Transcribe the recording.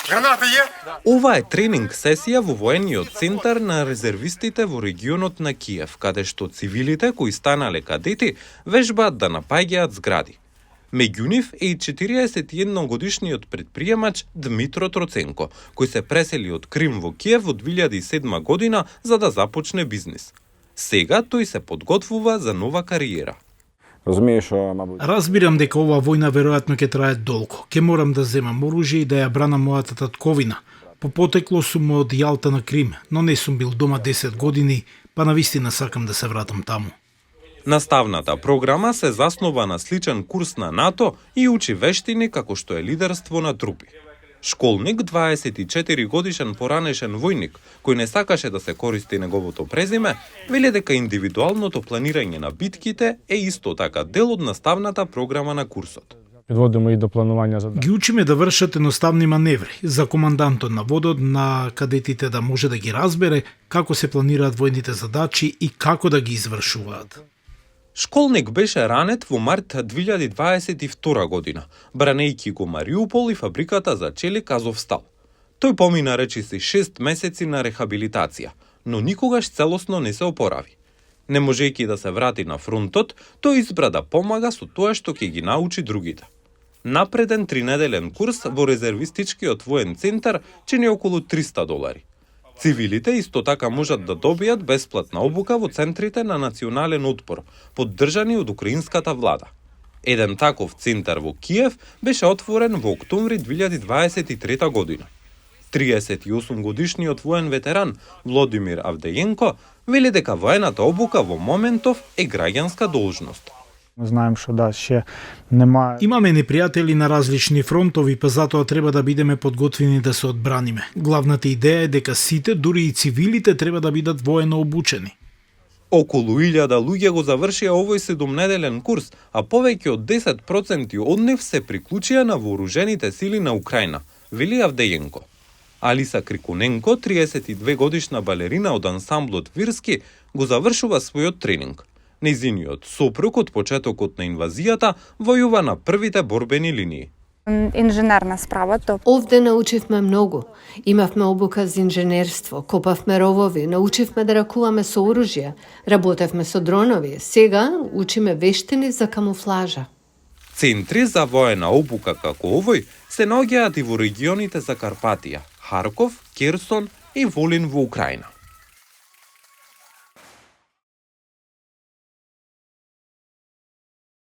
Граната е? Ова е тренинг сесија во воениот центар на резервистите во регионот на Киев, каде што цивилите кои станале кадети вежбаат да напаѓаат згради. Меѓу нив е и 41 годишниот предприемач Дмитро Троценко, кој се пресели од Крим во Киев во 2007 година за да започне бизнис. Сега тој се подготвува за нова кариера. Разбирам дека оваа војна веројатно ќе трае долго. Ке морам да земам оружје и да ја бранам мојата татковина. По потекло сум од Јалта на Крим, но не сум бил дома 10 години, па навистина сакам да се вратам таму. Наставната програма се заснова на сличен курс на НАТО и учи вештини како што е лидерство на трупи. Школник, 24 годишен поранешен војник, кој не сакаше да се користи неговото презиме, вели дека индивидуалното планирање на битките е исто така дел од наставната програма на курсот. Підводимо и до планувања за Ги учиме да вршат едноставни маневри, за командантот на водот, на кадетите да може да ги разбере како се планираат војните задачи и како да ги извршуваат. Школник беше ранет во март 2022 година, бранејќи го Мариупол и фабриката за челик Азовстал. Тој помина речиси 6 месеци на рехабилитација, но никогаш целосно не се опорави. Не можејќи да се врати на фронтот, тој избра да помага со тоа што ќе ги научи другите. Напреден 3-неделен курс во резервистичкиот воен центар чини околу $300. Цивилите исто така можат да добијат бесплатна обука во центрите на национален отпор, поддржани од украинската влада. Еден таков центар во Киев беше отворен во октомври 2023 година. 38 годишниот воен ветеран Владимир Авдеенко вели дека воената обука во моментов е граѓанска должност. Знаем што да ще нема. Имаме непријатели на различни фронтови, па затоа треба да бидеме подготвени да се одбраниме. Главната идеја е дека сите, дури и цивилите, треба да бидат воено обучени. Околу 1000 луѓе го завршија овој 7-неделен курс, а повеќе од 10% од нив се приклучија на вооружените сили на Украина, вели Авдеенко. Алиса Крикуненко, 32 годишна балерина од ансамблот Вирски, го завршува својот тренинг. Нејзиниот сопруг од почетокот на инвазијата војува на првите борбени линии. Инженерна справа, то Овде научивме многу. Имавме обука за инженерство, копавме ровови, научивме да ракуваме со оружје, работевме со дронови. Сега учиме вештини за камуфлажа. Центри за воена обука како овој се наоѓаат и во регионите за Карпатија, Харков, Керсон и Волин во Украина.